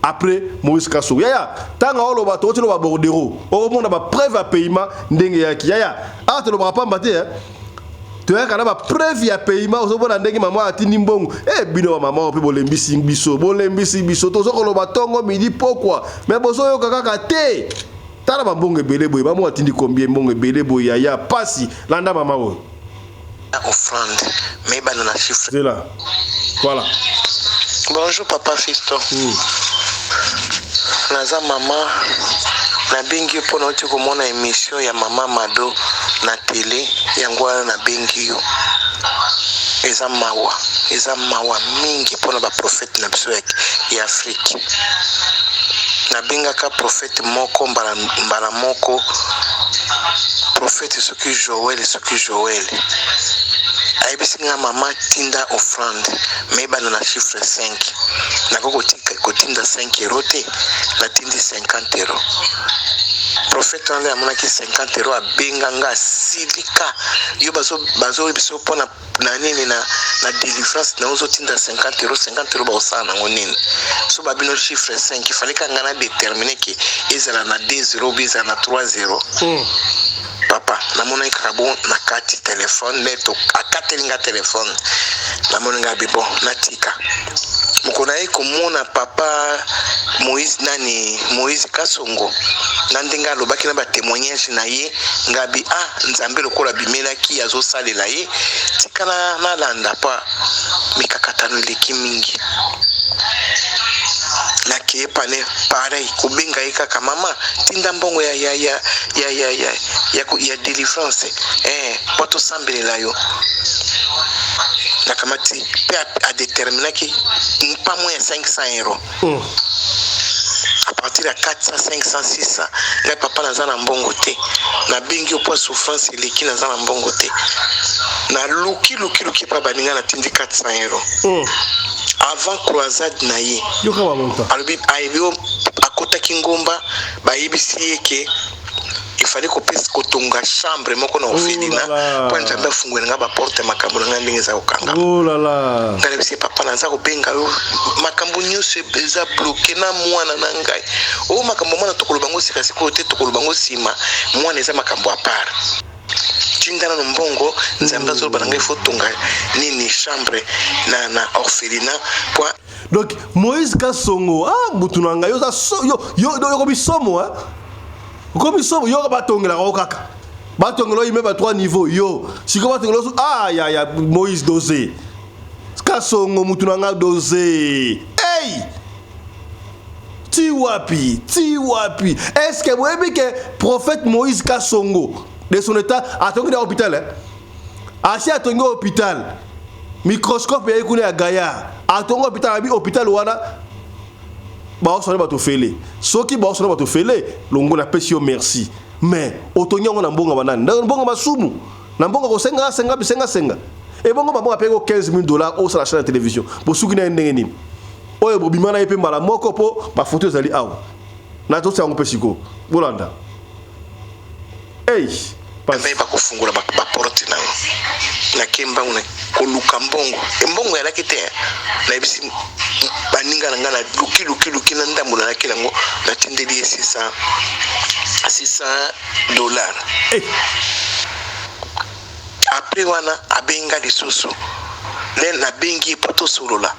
après Moïse Kasongo. Yaya, ntango oloba, tokoti loba bordereau, okomona bapreuve ya paiement ndenge yaki. Yaya, awa tolobaka pamba te, toyaka na bapreuve ya paiement. Ozomona ndenge mama atindi mbongo. E bino bamama oyo mpe bolembisi biso, bolembisi biso. Toza koloba ntongo, midi, pokwa, me bozoyoka kaka te. Tala bambongo ebele boye, bamo atindi combien? Mbongo ebele boye, yaya, pasi. Landa mama oyo. Offrande mais bana na chiffre. C'est là, voilà. Bonjour papa Fiston. Naza mama, nabengi yo mpona oti komona émission ya mama Mado na télé. Yango wana nabengi yo. Eza mawa, eza mawa mingi mpona baprofete na biso ya Afrique. Nabengaka prophète moko mbala, mbala moko, prophète soki Joel, soki Joel ayebisi nga: "Mama, tinda offrande me ebanda na chiffre 5." Nakoki kotinda 5 euro te, natindi 50 euro. Prophète wana amonaki 50 euro, abenga nga, asilika: "Yo bazoyebisa mpona na nini na délivrance na ozotinda 50 euro? 50 euro bakosala nango nini?" So babino chiffre 5, ifale ka nga na détermine ke ezala na 2 0 obi ezala na 3 0. Papa, namonaki kaka bo na kati telefone nde akateli nga telefone. Namoni nga bi bon, natika. Mokolo naye komona papa Moïse nani Moïse Kasongo na ndenge alobaki na ba témoignage na ye, nga bi ah Nzambe lokola abimelaki azosalela ye, tika na nalanda pa mikakatano eleki mingi. Nakeye pane pareil kobenga ye kaka mama tinda mbongo ya ya ya ya ya ya ya, ya delivrance eh po tosambelela yo. Nakamati pe adeterminaki pas moins ya 500 euros. À partir ya 400, 500, 600, ngai papa naza na mbongo te, nabengi yo mpo souffrance eleki, naza na mbongo te, naluki luki luki epa baninga, natindi 400 euros. Avant croisade na ye, Yoka bamonta. Alobi ayebi yo akotaki ngomba, bayebisi ye ke ifale kopesa kotonga chambre moko na orphelinat Oh là là. mpo Nzambe afungwela nga baporte ya makambo na ngai ndenge eza kokanga. Oh là là. Ngai nayebisi ye, papa, naza kobenga yo, makambo nyonso eza bloqué na mwana na ngai oyo. Makambo mwana tokoloba ngo sika sikoyo te, tokoloba ngo nsima. Mwana eza makambo à part. Tinda nano mbongo, Nzambe azoloba na ngai faut tonga nini chambre na orphelinat po Donc Moïse Kasongo, ah mutu na ngai, yo oza so, yo yo yo okomi somo, hein, okomi somo. Yo batongelaka yo kaka, batongela yo immeuble ya 3 niveau. Yo sikoyo batongela yo ah ya ya Moïse dosé Kasongo, mutu na ngai dosé. Hey, ti wapi, ti wapi? Est ce que boyebi ke prophète Moïse Kasongo de son état atongi na hôpital, hein? Asi atongi hôpital, microscope yayi kuna ya gaillard. Atongi hôpital, abi hôpital wana baosala bato fele. Soki baosala bato fele longo, napesi yo merci, mais otongi yango na mbongo banani? Na mbongo masumu, na mbongo kosenga senga bisenga senga. Ebongo mabongo apeki 15 000 $ osala chaîne ya télévision, bosuki na ye ndenge nini? Oyo bobima na ye mpe mbala moko mpo bafoto ezali awa na totia yango mpe sikoyo, bolanda. Hey, Nzambe bakofungola baporte na yo. Nake mbangu na koluka mbongo, mbongo eyalaki te. Nayebisi baninga na ngai, na luki luki luki na ndambo nalaki nango, natindeli ye 600 600 $. Hey. Après wana abenga lisusu le nabengi ye mpo tosolola.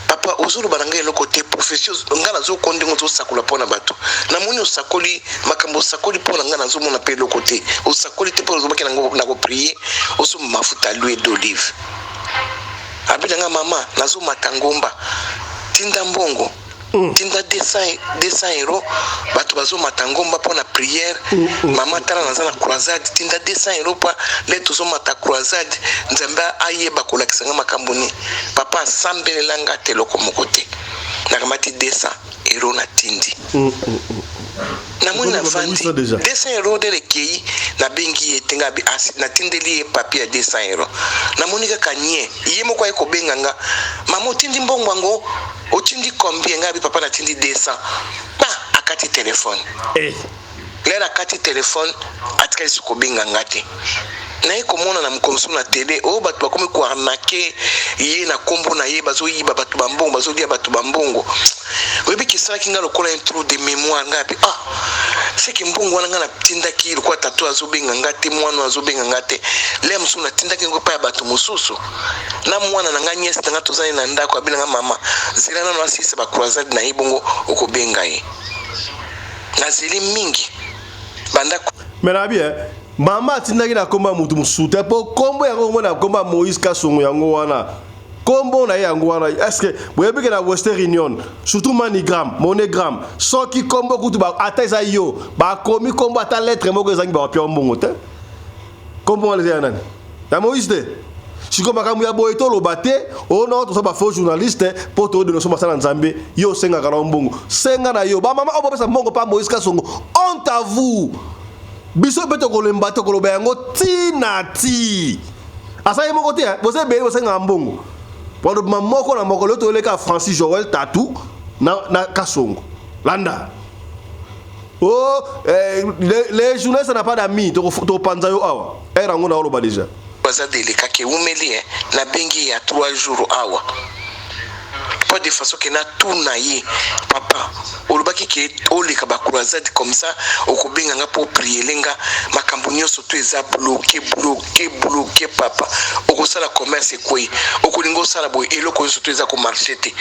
Papa, ozoloba na ngai eloko te. Prophétie ngai nazoko ndenge ozosakola mpo na bato, namoni osakoli makambo, osakoli mpo na ngai, nazomona mpe eloko te. Osakoli te mpo ozobaki nango na koprier osomba mafuta ya l'huile d'olive. Abi na ngai, mama, nazomata ngomba, tinda mbongo, tinda 200 200 euro, bato bazomata ngomba mpo na prière. Mama, tala, naza na croisade, tinda 200 euro mpo nde tozomata croisade, Nzambe ayeba kolakisa nga makambo nini. Papa asambelela nga te, eloko moko te. Nakamati 200 euro, natindi. Namoni navandi 200 euro nde lekei. Nabengi ye te, nga natindeli ye papier ya 200 euro. Namoni kaka nye ye moko aye kobenga nga, mama, otindi mbongo yango, otindi combien? Nga abi, papa, natindi 200. Pa akati telefone. Eh. Lere akati telefone, atikali so kobenga nga te. Naye komona na mokolo mosusu na tele oyo bato bakomi koarnaquer ye na nkombo na ye, bazoyiba bato bambongo, bazolia bato bambongo. Oyebi esalaki nga lokola un trou de mémoire. Ngai api, ah, seke mbongo wana ngai natindaki, lokola tata azobenga nga te, mwana azobenga nga te, le mosusu natindaki yango epai ya bato mosusu na mwana na ngai, nièce na ngai, tozali na ndako. Abi na ngai, mama, zela nano asilisa bacroisade na ye, bongo okobenga ye. Nazeli mingi banda Me nabi eh, mama atindaki na nkombo ya motu mosusu te, mpo nkombo yango omona nkombo ya Moïse Kasongo yango wana, nkombo na ye yango wana. Est ce que boyebi ke na Western Union, surtout MoneyGram, MoneyGram, soki nkombo kutu ata eza yo bakomi nkombo, ata lettre moko ezangi, bawapia mbongo te? Nkombo wana eza ya nani? Ya Moïse te. Sikoyo makambo ya boye toloba te ono toza bafaux journaliste mpo toyodenoso masala Nzambe. Yo osengaka na mbongo, senga na yo. Bamama oyo bopesa mbongo pa Moïse Kasongo, honte à vous. Biso mpe tokolemba te koloba yango ntina ti aza ye moko te. Boza ebele bosengaka mbongo balobima moko na moko. Lelo toyoleka Francis Joel Tatu na Kasongo. Landa oh, eh, les journalistes n'a pas d'amis. Topanza yo awa ere yango na oloba déjà. Baza delekaki ewumeli, nabengi ya 3 jours awa. Mpo de façon ke natuna ye, papa, olobaki ke oleka ba croisade comme ça, okobenga nga mpo opriele nga, makambo nyonso to eza bloqué, bloqué, bloqué. Papa, okosala commerce ekwei, okolinga osala boye, eloko nyonso to eza komarche te.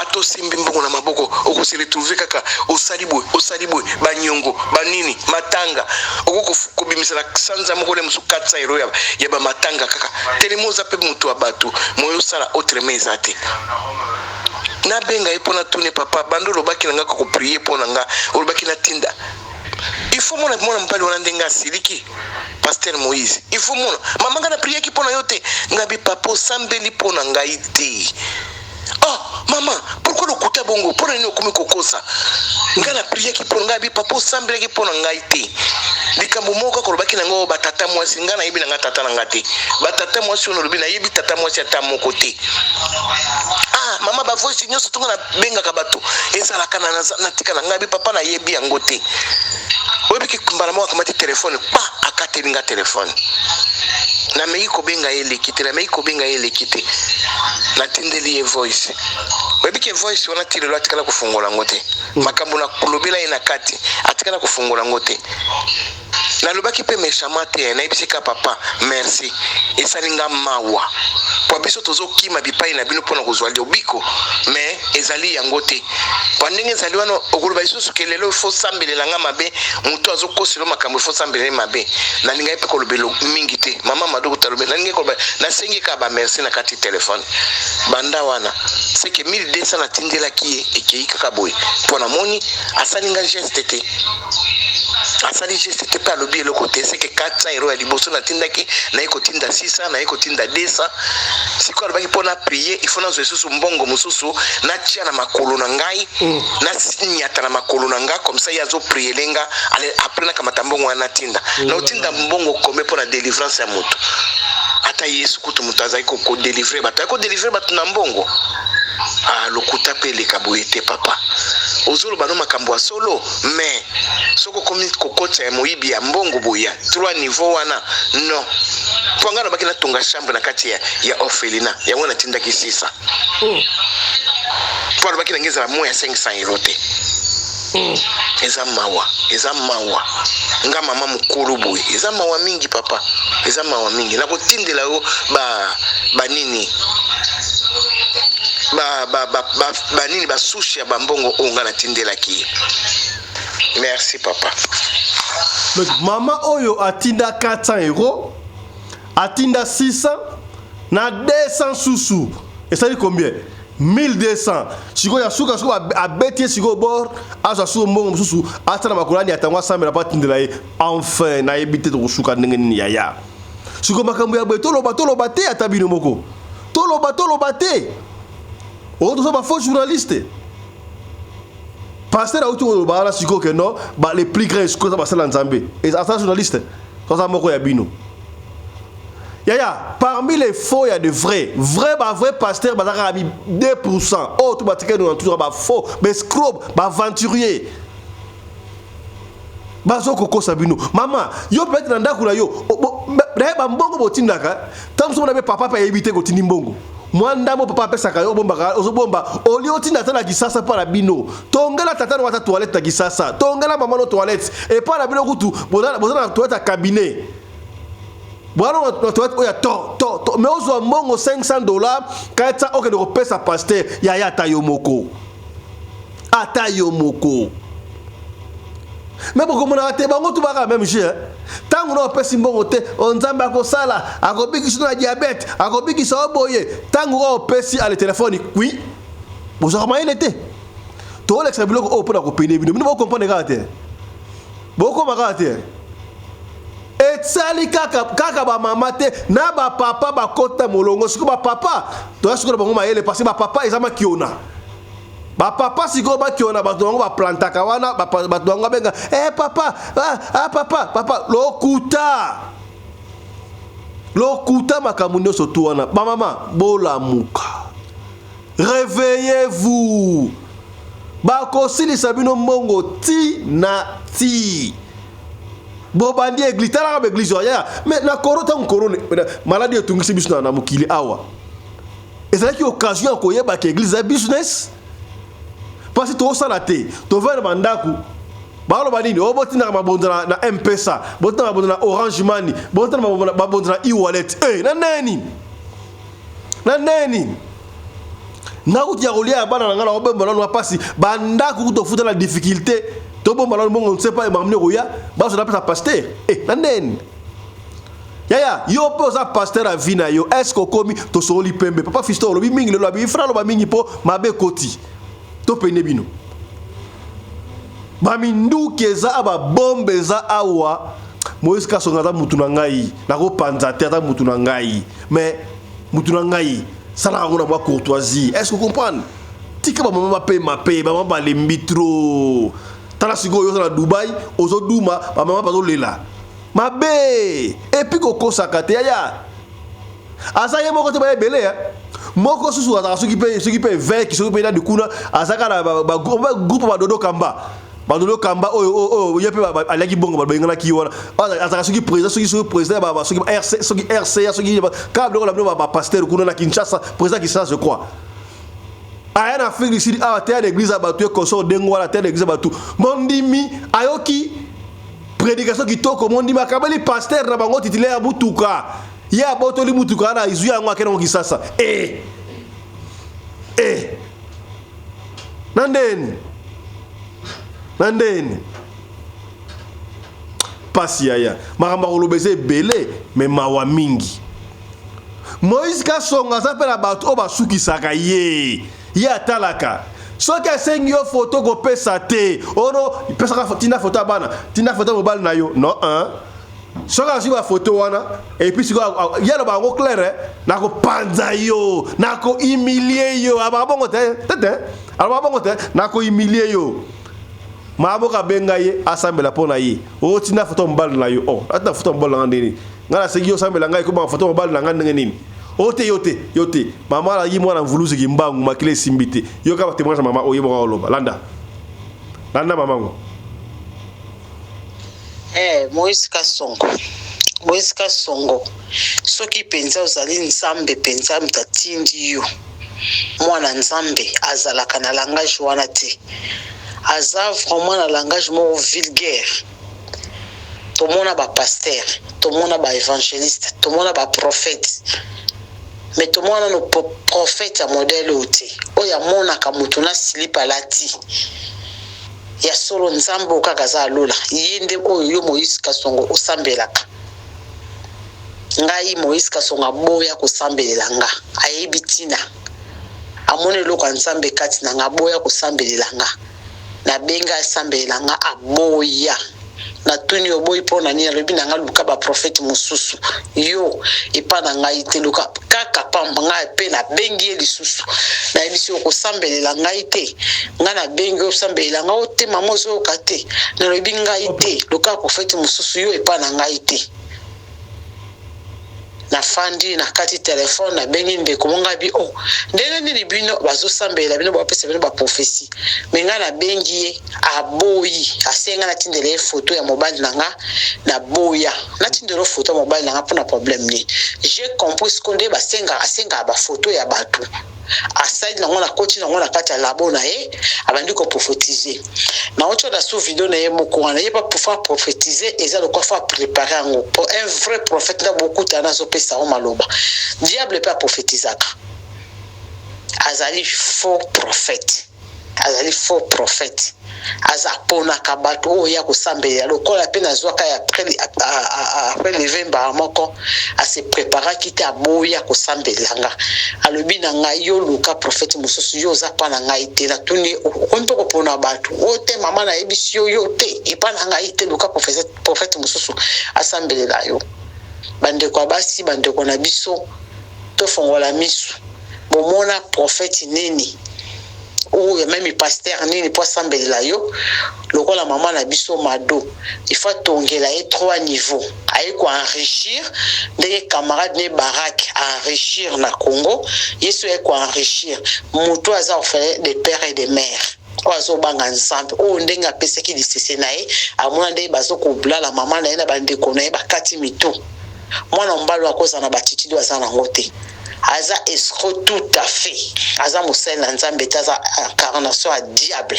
Ata osimbi mbongo na maboko, okose retrouve kaka osali boye, osali boye, banyongo banini, matanga, okoki kobimisa na sanza moko le mosusu 400 euro ya bamatanga kaka telema. Oza mpe moto ya bato, moyo osala autrement eza te. Nabenga ye mpo natune, papa, bando olobaki na nga kokoprier mpo na nga, olobaki natinda. Il faut mona mwana mobali wana ndenge asiliki. Pasteur Moïse, il faut mona mama, nga na priaki mpo na yo te. Nga bi, papa, osambeli mpo na ngai te. Oh mama, pourquoi lokuta bongo? Mpo na nini okomi kokosa? Nga na priaki mpo na ngai. Bi, papa, osambelaki mpo na ngai te. Likambo moko kaka olobaki na ngai, batata mwasi, ngai nayebi na ngai tata na ngai te. Batata mwasi oyo olobi, nayebi tata mwasi ata moko te. Ah mama, bavoice nyonso ntongo nabengaka bato ezalaka natika na ngai. Bi, papa, nayebi yango te. Oyebiki, mbala moko akamati telefone, pa akateli nga telefone. Nameki kobenga ye, eleki te. Nameki kobenga ye, eleki te. Natindeli ye voice. Oyebi ke voice wana ti lelo atikala kofungola yango te. Makambo nakolobela ye na kati, atikala kofungola yango te. Nalobaki mpe méchamment te, nayebisi ka, papa, merci, esali nga mawa po biso tozokima bipai na bino mpona kozwa lobiko, mais ezali yango te. Po ndenge ezali wana, okoloba lisusu ke lelo ifo sambelela nga mabe, moto azokosela makambo, ifo sambelela ye mabe. Nalingai mpe kolobela mingi te. Mama Madoko talobe, nalingai koloba, nasengi kaka bamerci na kati telefone. Banda wana seke 1200 natindelaki ye ekei kaka boye, mpo namoni asali nga geste te, asali geste te mpe alobi eloko te. Seke 400 euro ya liboso natindaki, naye kotinda 600, naye kotinda 200. Sikoyo alobaki mpo na prier, il faut nazwa lisusu mbongo mosusu, natia na makolo na ngai, nanyata na makolo na nga, comme ça ye azopriele nga. Ale après nakamata mbongo wana, natinda. Naotinda mbongo kome mpo na délivrance ya moto? Ata Yesu kutu, moto azali kodélivrer bato, ayi kodélivrer bato na mbongo? Ah, lokuta mpe eleka boye te. Papa, ozoloba no makambo ya solo, mais soki okomi kokotisa ya moyibi ya mbongo boye ya trois niveau wana, non. Mpo ngai nalobaki natonga chambre na kati ya orphelinat, yango natindaki 600, mpo alobaki na ngai ezala moins ya 500 euro te. Eza mawa, eza mawa. Nga mama mokolo boye, eza mawa mingi papa, eza mawa mingi. Nakotindela yo ba banini, ba ba ba ba banini, basushi ya bambongo oyo nga natindelaki ye. Merci papa. Donc mama oyo atinda 400 euros, atinda 600 na 200 susu, esali combien? 1200. Sikoyo ya suka, sikoyo abeti ye sikoyo bord, azwa suku mbongo mosusu, atia na makolo, ani atango asambela mpo atindela ye. Enfin, nayebi te tokosuka ndenge nini yaya. Sikoyo makambo ya boye, toloba toloba te, ata bino moko toloba toloba te, oyo toza bafaux journaliste. Pasteur auti koloba wana sikoyo ke non, ba les plus grands escrocs eza basala Nzambe. Aza journaliste, toza moko ya bino yaya. Parmi les faux, ya de vrais, vrai, ba vrai pasteur baza kaka 2. Oyo to batikali na toujours ba faux, ba escroc, ba aventurier, bazokokosa bino. Mama, yo peut-être na ndako na yo naye bambongo botindaka, ntango mosusu mona mpe papa mpe ayebi te kotindi mbongo. Mwa ndambo papa apesaka yo, obombaka, ozobomba olie, otinda ata na Kisasa mpo na bino. Tongela tata no ata toilette na Kisasa, tongela mama no toilette epai na bino. Kutu boza na toilette ya cabinet, bwana na toilette oyo ya to to to, mais ozwa mbongo 500 $, 400, okende kopesa pasteur. Yaya, ata yo moko, ata yo moko me bokomonaka te, bango tu baka même jeu. Ntango na opesi mbongo te, o Nzambe akosala, akobikisa na diabète, akobikisa o boye. Ntango oyo opesi, ale telefone kwi, bozwaka mayele te. Toolekisa biloko oyo mpona kopene bino, bino bocomprendre kaka te, bokoma kaka te. Esali kaka kaka bamama te, na bapapa bakota molongo. Sikoyo bapapa toya sikoyo na bango mayele, parce bapapa eza makiona. Bapapa sikoyo bakiona bato bango baplantaka wana, bato bango babenga eh, papa, ah, ah, papa, papa. Lokuta, lokuta, makambo nyonso tu wana. Bamama, bolamuka, réveillez-vous, bakosilisa bino mbongo ti na ti. Bobandi église, talaka baéglise oyo yaya. Mais na koro, ntango corona, maladie etungisi biso na mokili awa. Ezalaki occasion ya koyeba ke église eza business. Parce tozosala te, tovanda na bandako, baloba nini? O botindaka mabonza na M-Pesa, botindaka mabonza na Orange Money, botindaka mabonza na e-wallet. E na neni na neni nakuti ya kolia ya bana na ngai, nakobemba nanu mpasi. Bandako kutu tofuta na difficulté, tobomba nanu mbongo, nsepa makambo nini koya bazo napesa pasteur. E na neni yaya, yo mpe oza pasteur ya vie na yo, est-ce okomi? Tosokoli pembe. Papa Fiston olobi mingi lelo, abi frère aloba mingi mpo mabe ekoti. Topene bino baminduki eza, babombe eza awa. Moïse Kasonga aza mutu na ngai, nakopanza te, aza mutu na ngai, mais mutu na ngai, salaka yango na mwa courtoisie. Est ce que comprendre? Tika bamama bapema mpe bamama balembi trop. Tala sikoyo, oza na Dubai, ozoduma, bamama bazolela mabe. Et puis kokosaka te yaya, aza ye moko te, baya ebele. Moko susu azalaka soki mpe évêque, soki mpe nani kuna, azalaka na groupe badodo kamba, badodo kamba oyo oyo ye mpe aliaki bongo, babenganaki ye wana. Azalaka soki président, soki président, soki RC, soki RCA, soki kaka biloko na bino bapasteur kuna na Kinshasa, président Kinshasa, je crois. Aya na Afrique du Sud awa te, ya na église ya bato ekoso ndenge wana te, na église ya bato. Mondimi ayoki prédication kitoko, mondimi akabeli pasteur na bango titulaire ya mutuka, ye abotoli mutuka wana, ezwi yango, akende ngo Kisasa. E e na ndeni na ndeni pasi yaya, makambo ya koloba eza ebele, mais mawa mingi. Moïse Kasongo aza mpe na bato oyo basukisaka ye. Ye atalaka soki asengi yo foto, kopesa te. Ono pesaka, tinda foto ya bana, tinda foto ya mobali na yo. Non hein? Soki azwi bafoto wana, et puis sikoyo ye aloba yango clair: nakopanza yo, nakohumilie yo. Abaka bongo te tete, alobaka bongo te, nakohumilie yo. Maboka abenga ye asambela mpo na ye, otinda foto ya mobali na yo. O atinda foto ya mobali na nga ndenge nini? Ngai nasengi yo osambela ngai, ekobanga foto ya mobali na ngai ndenge nini? O te, yo te, yo te. Mama alaki mwana mvuluzi mbangu, makila esimbi te. Yoka batémoignage ya mama oyo moko oloba. Landa, landa mamango. Eh, Moïse Kasongo, Moïse Kasongo, soki mpenza ozali Nzambe mpenza moto atindi yo, mwana Nzambe azalaka na langage wana te. Aza vraiment na langage moko vulgaire. Tomona bapasteur, tomona baévangéliste, tomona baprophète, mais tomona nano prophète ya modèle oyo te, oyo amonaka moto na slip alati. Ya solo, Nzambe oyo kaka aza alola, ye nde oyo yo Moïse Kasongo osambelaka. Ngai, Moïse Kasongo aboya kosambelela nga. Ayebi ntina, amoni eloko ya Nzambe kati na nga, aboya kosambelela nga. Nabenga asambelela nga, aboya. Natuni: "Oboyi mpo na nini?" Alobi na nga: "Luka baprofete mosusu, yo epa na ngai te, luka kaka pamba." Ngai mpe nabengi ye lisusu, nayebisi yo kosambelela ngai te. Ngai nabengi yo osambelela ngai o te, mama ozoyoka te. Nalobi ngai te, luka profete mosusu, yo epa na ngai te. Nafandi na kati telefone, nabengi ndeko mo ngai bi o oh, ndenge nini bino bazosambelela bino, bapesa bino baprophétie, mais ngai nabengi ye, aboyi. Asenga natindela ye foto ya mobali na nga, naboya. Natindela foto ya mobali na nga mpona problème nini? J'ai compris siko nde basengaka, asengaka bafoto ya bato, asali nango, nakoti nango na kati ya labo na ye, abandi koprophétise. Nauti oda su video na ye moko wana. Ye pa prophétise eza lokwa faut apréparé yango po un vrai prophète nda bokutana, azopesa yango maloba. Diable mpe aprophétisaka, azali faux prophète, azali faux prophète. Aza aponaka bato oyo ya kosambelela. Lokola mpe nazwaka ya après leve mbala moko, ase préparaki te, aboya kosambelela nga. Alobi na ngai: "Yo luka prophète mosusu, yo oza mpa na ngai te." Natuni: "Okomi mpe kopona bato oyo te?" "Mama, nayebisi yo, yo te, epa na ngai te, luka prophète mosusu asambelela yo." Bandeko ya basi, bandeko na biso, tofongola miso. Bomona prophète nini oyo, même pasteur nini, mpo asambelela yo lokola mama na biso Mado? Il faut atongela ye trois niveaux, aye koenrichir ndenge camarade ne Barak aenrichir na Congo. Ye so aye koenrichir moto aza orphelin de père et de mère, oyo azobanga Nzambe, oyo ndenge apesaki lisese na ye, amona ndenge bazokoblala mama na ye na bandeko na ye, bakati mitu. Mwana mobali oyo akozala na batitidi oyo aza nango te. Aza escroc tout à fait. Aza mosali na Nzambe te, aza incarnation ya diable.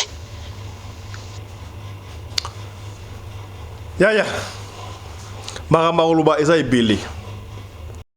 Yaya, makambo ya koloba eza ebele.